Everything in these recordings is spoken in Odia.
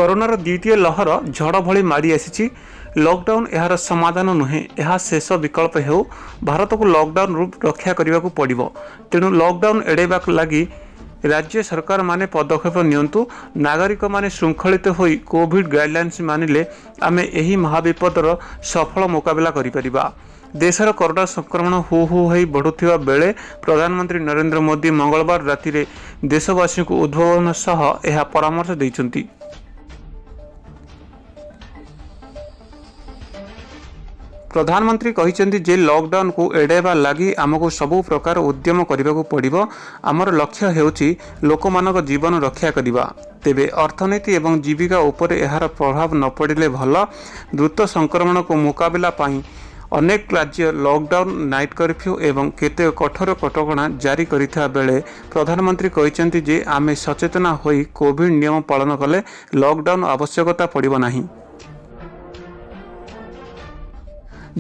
କରୋନାର ଦ୍ୱିତୀୟ ଲହର ଝଡ଼ ଭଳି ମାଡ଼ି ଆସିଛି। ଲକଡାଉନ୍ ଏହାର ସମାଧାନ ନୁହେଁ, ଏହା ଶେଷ ବିକଳ୍ପ ହେଉ। ଭାରତକୁ ଲକଡାଉନରୁ ରକ୍ଷା କରିବାକୁ ପଡ଼ିବ। ତେଣୁ ଲକଡାଉନ୍ ଏଡ଼ାଇବା ଲାଗି ରାଜ୍ୟ ସରକାରମାନେ ପଦକ୍ଷେପ ନିଅନ୍ତୁ। ନାଗରିକମାନେ ଶୃଙ୍ଖଳିତ ହୋଇ କୋଭିଡ୍ ଗାଇଡଲାଇନ୍ସ ମାନିଲେ ଆମେ ଏହି ମହାବିପଦର ସଫଳ ମୁକାବିଲା କରିପାରିବା। ଦେଶର କରୋନା ସଂକ୍ରମଣ ହୁ ହୁ ହୋଇ ବଢ଼ୁଥିବା ବେଳେ ପ୍ରଧାନମନ୍ତ୍ରୀ ନରେନ୍ଦ୍ର ମୋଦି ମଙ୍ଗଳବାର ରାତିରେ ଦେଶବାସୀଙ୍କୁ ଉଦ୍ବୋଧନ ସହ ଏହା ପରାମର୍ଶ ଦେଇଛନ୍ତି। ପ୍ରଧାନମନ୍ତ୍ରୀ କହିଛନ୍ତି ଯେ ଲକଡାଉନକୁ ଏଡ଼ାଇବା ଲାଗି ଆମକୁ ସବୁ ପ୍ରକାର ଉଦ୍ୟମ କରିବାକୁ ପଡ଼ିବ। ଆମର ଲକ୍ଷ୍ୟ ହେଉଛି ଲୋକମାନଙ୍କ ଜୀବନ ରକ୍ଷା କରିବା। ତେବେ ଅର୍ଥନୀତି ଏବଂ ଜୀବିକା ଉପରେ ଏହାର ପ୍ରଭାବ ନ ପଡ଼ିଲେ ଭଲ। ଦ୍ରୁତ ସଂକ୍ରମଣକୁ ମୁକାବିଲା ପାଇଁ ଅନେକ ରାଜ୍ୟ ଲକଡାଉନ, ନାଇଟ୍ କର୍ଫ୍ୟୁ ଏବଂ କେତେକ କଠୋର କଟକଣା ଜାରି କରିଥିବା ବେଳେ ପ୍ରଧାନମନ୍ତ୍ରୀ କହିଛନ୍ତି ଯେ ଆମେ ସଚେତନ ହୋଇ କୋଭିଡ୍ ନିୟମ ପାଳନ କଲେ ଲକଡାଉନ ଆବଶ୍ୟକତା ପଡ଼ିବ ନାହିଁ।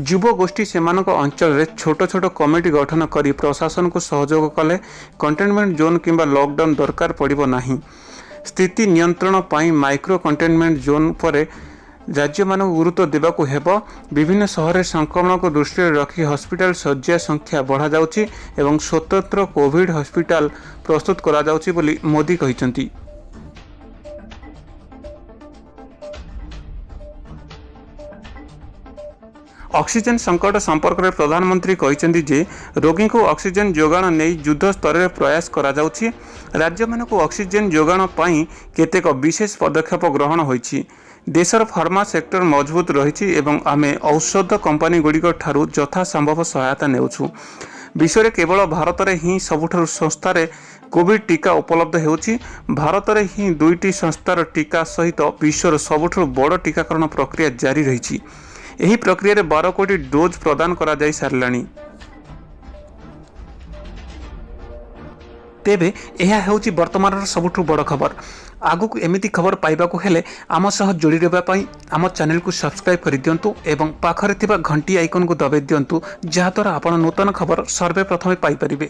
ଯୁବଗୋଷ୍ଠୀ ସେମାନଙ୍କ ଅଞ୍ଚଳରେ ଛୋଟ ଛୋଟ କମିଟି ଗଠନ କରି ପ୍ରଶାସନକୁ ସହଯୋଗ କଲେ କଣ୍ଟେନମେଣ୍ଟ ଜୋନ୍ କିମ୍ବା ଲକଡାଉନ ଦରକାର ପଡ଼ିବ ନାହିଁ। ସ୍ଥିତି ନିୟନ୍ତ୍ରଣ ପାଇଁ ମାଇକ୍ରୋ କଣ୍ଟେନମେଣ୍ଟ ଜୋନ୍ ଉପରେ ରାଜ୍ୟମାନଙ୍କୁ ଗୁରୁତ୍ୱ ଦେବାକୁ ହେବ। ବିଭିନ୍ନ ସହରରେ ସଂକ୍ରମଣକୁ ଦୃଷ୍ଟିରେ ରଖି ହସ୍ପିଟାଲ ଶଯ୍ୟା ସଂଖ୍ୟା ବଢ଼ାଯାଉଛି ଏବଂ ସ୍ୱତନ୍ତ୍ର କୋଭିଡ୍ ହସ୍ପିଟାଲ ପ୍ରସ୍ତୁତ କରାଯାଉଛି ବୋଲି ମୋଦି କହିଛନ୍ତି। ଅକ୍ସିଜେନ୍ ସଙ୍କଟ ସମ୍ପର୍କରେ ପ୍ରଧାନମନ୍ତ୍ରୀ କହିଛନ୍ତି ଯେ ରୋଗୀଙ୍କୁ ଅକ୍ସିଜେନ୍ ଯୋଗାଣ ନେଇ ଯୁଦ୍ଧ ସ୍ତରରେ ପ୍ରୟାସ କରାଯାଉଛି। ରାଜ୍ୟମାନଙ୍କୁ ଅକ୍ସିଜେନ୍ ଯୋଗାଣ ପାଇଁ କେତେକ ବିଶେଷ ପଦକ୍ଷେପ ଗ୍ରହଣ ହୋଇଛି। ଦେଶର ଫାର୍ମା ସେକ୍ଟର ମଜବୁତ ରହିଛି ଏବଂ ଆମେ ଔଷଧ କମ୍ପାନୀଗୁଡ଼ିକଠାରୁ ଯଥାସମ୍ଭବ ସହାୟତା ନେଉଛୁ। ବିଶ୍ୱରେ କେବଳ ଭାରତରେ ହିଁ ସବୁଠାରୁ ଶସ୍ତାରେ କୋଭିଡ୍ ଟିକା ଉପଲବ୍ଧ ହେଉଛି। ଭାରତରେ ହିଁ ଦୁଇଟି ସଂସ୍ଥାର ଟିକା ସହିତ ବିଶ୍ୱର ସବୁଠାରୁ ବଡ଼ ଟିକାକରଣ ପ୍ରକ୍ରିୟା ଜାରି ରହିଛି। ଏହି ପ୍ରକ୍ରିୟାରେ 12 କୋଟି ଡୋଜ୍ ପ୍ରଦାନ କରାଯାଇ ସାରିଲାଣି। ତେବେ ଏହା ହେଉଛି ବର୍ତ୍ତମାନର ସବୁଠୁ ବଡ଼ ଖବର। ଆଗକୁ ଏମିତି ଖବର ପାଇବାକୁ ହେଲେ ଆମ ସହ ଯୋଡ଼ି ରହିବା ପାଇଁ ଆମ ଚ୍ୟାନେଲକୁ ସବସ୍କ୍ରାଇବ୍ କରିଦିଅନ୍ତୁ ଏବଂ ପାଖରେ ଥିବା ଘଣ୍ଟି ଆଇକନ୍କୁ ଦବାଇ ଦିଅନ୍ତୁ, ଯାହାଦ୍ୱାରା ଆପଣ ନୂତନ ଖବର ସର୍ବେ ପ୍ରଥମେ ପାଇପାରିବେ।